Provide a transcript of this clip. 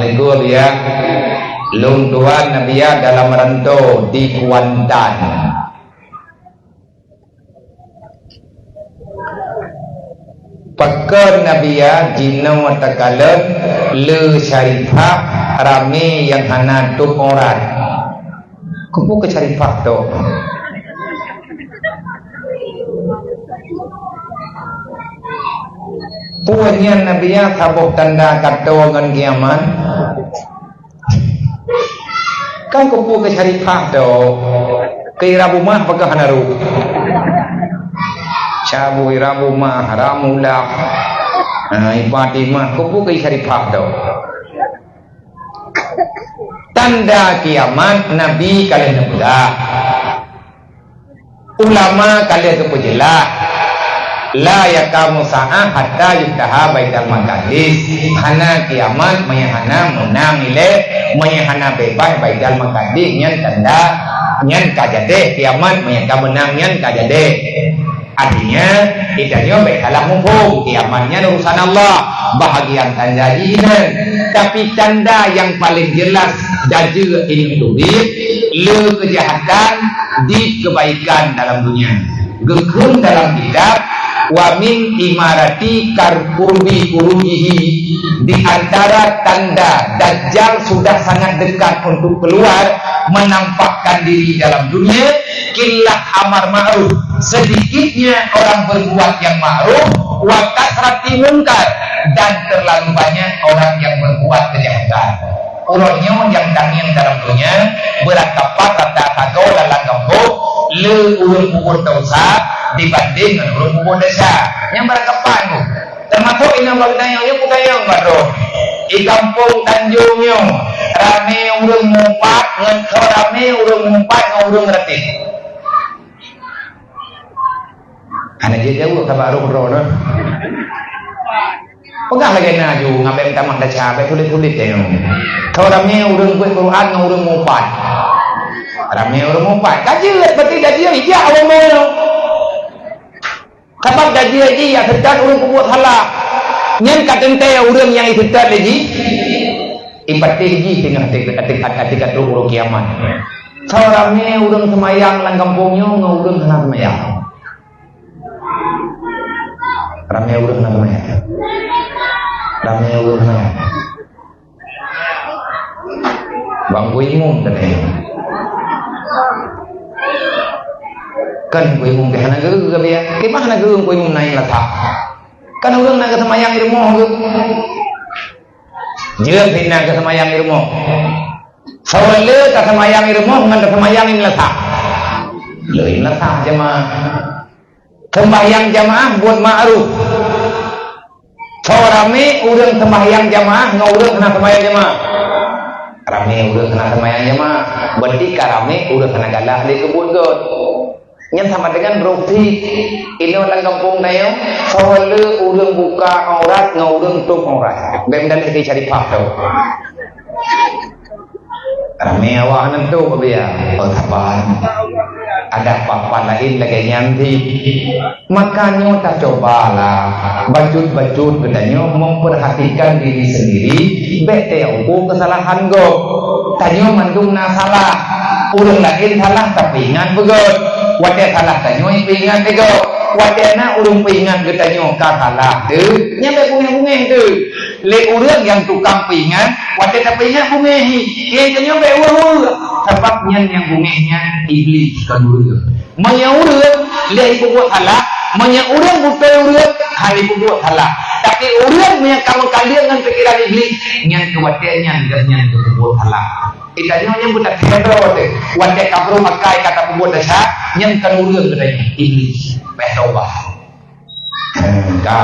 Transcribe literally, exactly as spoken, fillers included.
Assalamualaikum, ya. Lôn tuan Nabiya dalam rantau di Kuantan. Pakon Nabiya jinoe takalon le Syarifah ramé nyang hana tup aurat. Keupeue keu Syarifah tu? Peue nyan Nabiya saboh tanda ka toe ngon kiamat? Kan keupeue keu Syarifah tu? Keu Ira Bumah pakon hana ruh? Saboh Ira Bumah, Ramula, ha, Fatimah, keupeue keu Syarifah tu? Tanda kiamat Nabi ka lheueh neupeugah. Ulama ka lheueh geupeujeulaih, "La yaqumu sa'ah hatta yuftaha Baitul Maqdis." Hana kiamat meunyo hana meunang ilée, meunyo hana beubaih Baitul Maqdis, nyan tanda nyan ka jadeh kiamat, meunyo ka meunang nyan ka jadeh. Artinya, geutanyoe bék salah muphom, kiamat nyan urusan Allah, bahagian tanda jih nyan. Tapi tanda nyang paleng jeulaih dajeu inong teubiet, le keujahatan di keubaikan dalam dunia. Geukheun dalam kitab, "Wa min imarati kar-, qurbi urujihi," di antara tanda Dajjal sudah sangat dekat untuk keluar, menampakkan diri dalam dunia, qillah amar ma'ruf, sedikitnya orang berbuat yang ma'ruf, wa kasrati munkar, dan terlalu banyak orang yang berbuat kejahatan. Uroe nyoe nyang tangieng dalam donya, beurangkapat rata sagoe lam gampông, le ureuëng peubuet desya dibanding ngon ureuëng peubuet desya. Nyang beurangkapat nyoe. Teumasok inong bak geutanyoe, nyoe peugayong bak droe. Di gampông Tanjong nyoe, ramé ureuëng meuupat ngon, ramé ureuëng meuupat ngon ureuëng meuratéb. Hana jeuet jaweueb sabab roh droeneuh. Peugah lagée na ju, ngon bék meutamah desya, bék tuléh-tuléh tanyoe. Tho ramé ureuëng beuet Quran ngon ureuëng meuupat. Ramé ureuëng meuupat. Ka jeuet, berarti ka jeuet, ijak awak mau. Sabab ka jeuet jih jak seutôt ureuëng peubuet salah. Nyan ka teuntée ureuëng nyang jiseutôt lé jih, ipatéh jih teungoh até, até, até ka trok uroe kiamat. Tho ramé ureuëng seumayang lam gampông nyoe ngon ureuëng hana seumayang. Ramé ureuëng hana seumayang. Ramé ureuëng hana seumayang. Bang Kui Imum tadi. Kan Kui Imum teh hana geu-, geu-, geu-, geu-, geu-, Kui Imum na nyang lasak. Kan ureuëng na geuseumayang di rumoh geuh. Jeuet hina geuseumayang di rumoh. Soe le taseumayang di rumoh ngon taseumayang di meulasak? Le di meulasak jamaah. Seumbahyang jamaah buet ma'ruf. Soe ramé ureuëng seumbahyang jamaah ngon ureuëng hana seumbahyang jamaah? Ramé ureuëng hana seumbahyang jamaah. Berarti ka ramé ureuëng hana galak lé keu buet gét. Nyan sama dengan droe sit. Inoe lam gampông tanyoe, soe le ureuëng buka aurat ngon ureuëng tôp aurat. Bék meudaléh keu Syarifah tu. Ramé awak nyan tu, Pak Bia. Oh, saban. Ada apa-apa laén lagée nyan sit. Maka nyoe tacobalah bacut-bacut geutanyoe memperhatikan diri sendiri, bék teuukur kesalahan gob. Tanyoe mandum na salah. Ureuëng laén salah tapeuingat beugét. Watée salah tanyoe peuingat beugét. Watée na ureuëng peuingat geutanyoe ka salah teuh, nyan bék bungéh-bungéh teuh. Lé ureuëng nyang tukang peuingat, watée tapeuingat bungéh hi. Nyan tanyoe bék weueh-weueh. Sabab nyan nyang bungéh nyan Iblih kon ureuëng. Meunyoe ureuëng lé peubuet salah, meunyoe ureuëng beutôi ureuëng hana peubuet salah. Tapi ureuëng nyang ka meukaleueng ngon pikeran Iblih, nyan keu watée nyan geuhnyan geupeubuet salah. Geutanyoe nyang beutakhék droe teuh, watée ka brôk akai ka tapeubuet desya, nyan kon ureuëng geutanyoe, Iblih. Bék tobat. Ka